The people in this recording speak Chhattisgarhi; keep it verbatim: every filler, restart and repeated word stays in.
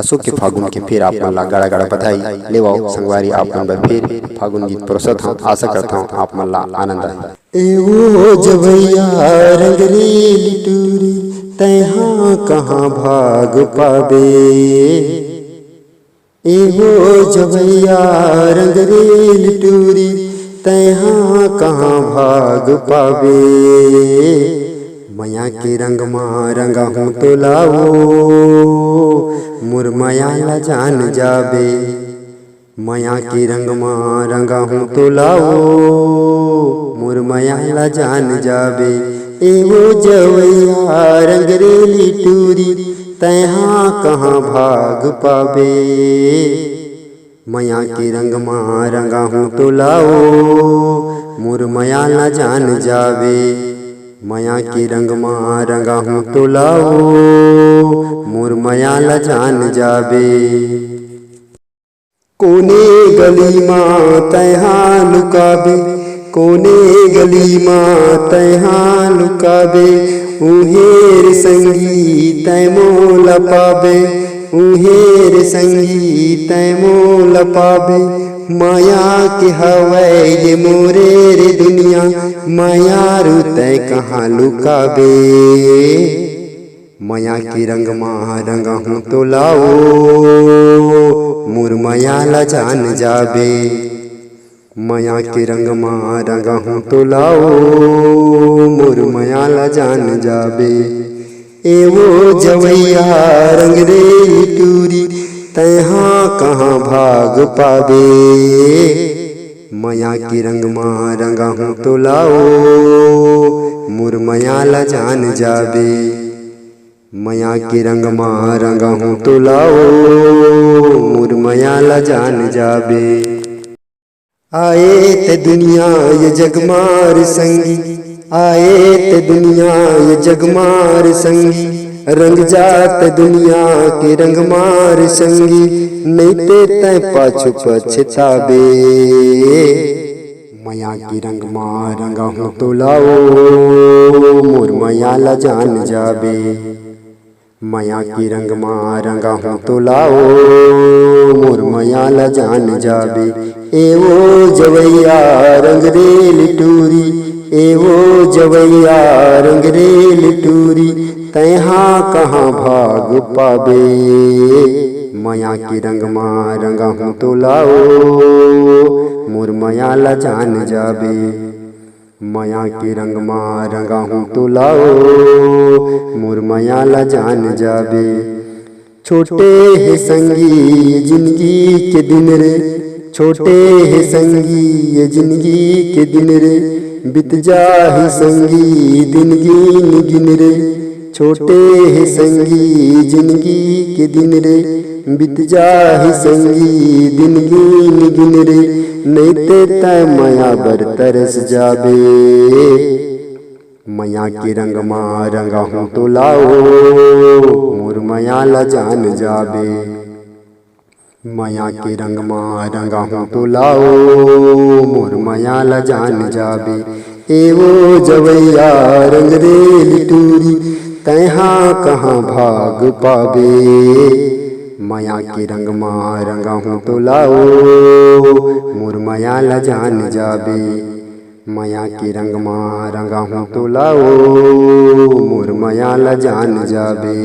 असो के फागुन के फेर आप मन ला गाड़ा गाड़ा बधाई। लेवव संगवारी, आप मन बर फेर फागुन गीत परोसत हंव। आशा करत हंव आप मन ला आनंद आही। ए वो जवैया रंग रेल टूरी, तैहा कहाँ भाग पाबे। ए वो जवैया रंग रेल टूरी, तैहा कहाँ भाग पाबे। मया के रंग मा रंगाहूँ तोला वो, मोर मया ला जान जाबे। मया के रंग मा रंगाहूँ तोला वो, मोर मया ला जान जाबे। ए वो जवैया रंग रेल टूरी, तैहा कहाँ भाग पाबे। मया के रंग मा रंगाहूँ तोला वो, मोर मया ला जान जाबे। मया के रंग मा रंगाहूँ तोला वो, मोर मया ला जान जाबे। कोने गली मा तैहा लुकाबे, कोने गली मा तैहा लुकाबे, उहें रे संगी तैं मोला पाबे, उहें रे संगी तैं मोला पाबे। मया के हवय ये मोरे रे दुनिया, मयारू तैं कहाँ लुकाबे। मया के रंग मा रंगाहूँ तोला वो, मोर मया ला जान जाबे। मया के रंग मा रंगाहूँ तोला वो, मोर मया ला जान जाबे। ए वो जवैया रंग रेल टूरी, तैहा कहाँ भाग पाबे। मया के रंग मा रंगाहूँ तोला वो, मोर मया ला जान जाबे। मया के रंग मा रंगाहूँ तोला वो, मोर मया ला जान जाबे। आए तैं दुनिया ये जग मा रे संगी, आए तैं दुनिया ये जग मा रे संगी, रंग जा तैं दुनिया के रंग मा रे संगी, नइते तैं पाछू पछताबे। मया के रंग मा रंगाहूँ तोला वो, मोर मया ला जान जाबे। मया के रंग मा रंगाहूँ तोला वो, मोर मया ला जान जाबे। ए वो जवैया रंग रेल टूरी, ए वो जवैया रंग रेल टूरी, तैहा कहाँ भाग पाबे। मया के रंग मा रंगाहूँ तोला वो, मोर मया ला जान जाबे। मया के रंग मा रंगाहूँ तोला वो, मोर मया ला जान जाबे। छोटे हे संगी ये जिनगी के दिन रे, छोटे हे संगी ये जिनगी के दिन रे, बित जाही संगी दिन गिन गिन रे। छोटे हे संगी जिनगी के दिन रे, बित जाही संगी दिन गिन गिन रे, नइते तैं मया बर तरस जाबे। मया के रंग मा रंगाहूँ तोला वो, मोर मया ला जान जाबे। मया के रंग मा रंगाहूँ तोला वो, मोर मया ला जान जाबे। ए वो जवैया रंग रेल टूरी, तैहा कहाँ भाग पाबे। मया के रंग मा रंगाहूँ तोला वो, मोर मया ला जान जाबे। मया के रंग मा रंगाहूँ तोला वो, मोर मया ला जान जाबे।